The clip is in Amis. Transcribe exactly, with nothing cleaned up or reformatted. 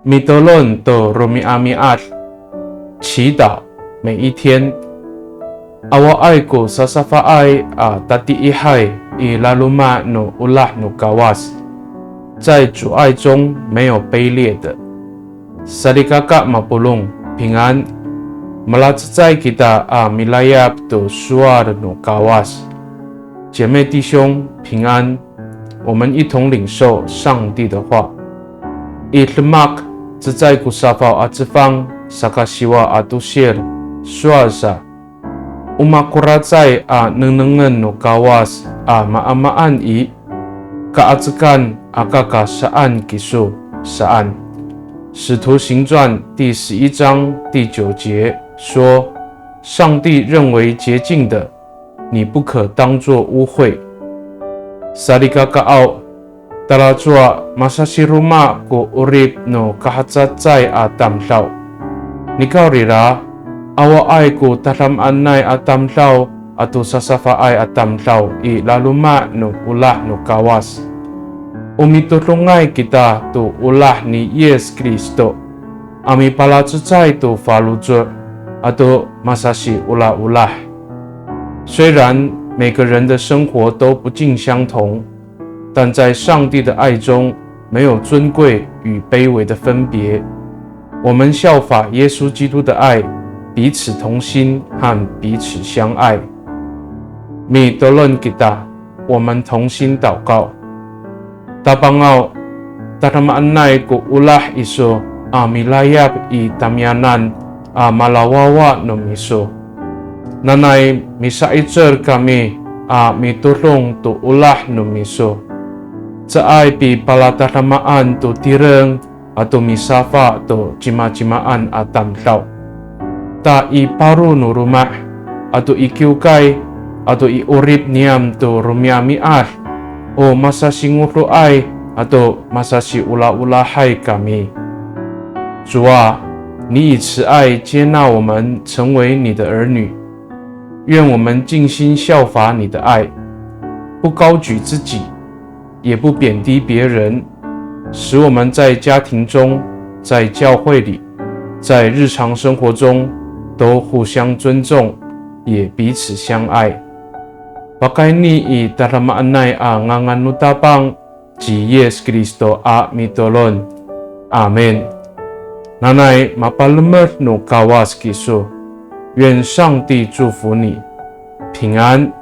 Mitolon to romi'ami'ad, 祈祷每一天。Awaay ko sasafaay a tatiihay i laloma' no olah no Kawas, 在主爱中没有卑劣的。Salikaka mapolong, 平安。Malacecay kita a milayap to sowal no Kawas. 姐妹弟兄，平安。我们一同领受上帝的话。I Demak cecay ko safaw a cefang saka siwa a tosil, sowal sa, o makoracay a nengnengen no Kawas a maamaan i, ka'acekan aka ka saan kiso, saan. 使徒行传第十一章第九节说，上帝认为洁净的，你不可当作污秽。Salikakaaw, talacowa masasiroma ko 'orip no kahacecay a tamdaw. Nikawrira, awaay ko tadamaanay a tamdaw ato sasafaay a tamdaw i laloma' no olah no Kawas. O mitodongay kita to olah ni Yis Kristo a mipalacecay to faloco' ato masasiolaolah. 虽然每个人的生活都不尽相同，但在上帝的爱中没有尊贵与卑微的分别。我们效法耶稣基督的爱，彼此同心和彼此相爱。Mitolon kita, 我们同心祷告。Tapangaw, tadamaanay ko olah iso a milayap i tamiyanan a malawawa no miso. Nanay misa'icel kami a mitodong to olah no miso. Caay pipalatadamaan to tireng ato misafa to cimacimaan a tamdaw. Ta i paro no loma' ato i kiwkay ato i 'orip niyam to romi'ami'ad, o masasingodoay ato masasiolaolahay kami. 主啊，你以慈爱接纳我们成为你的儿女，愿我们尽心效法你的爱，不高举自己，也不贬低别人，使我们在家庭中、在教会里、在日常生活中都互相尊重，也彼此相爱。Pakayni i tadamaanay a ngangan no Tapang ci Yis Kristo a mitolon. Amin. Nanay mapalemed no Kawas kiso. 愿上帝祝福你，平安。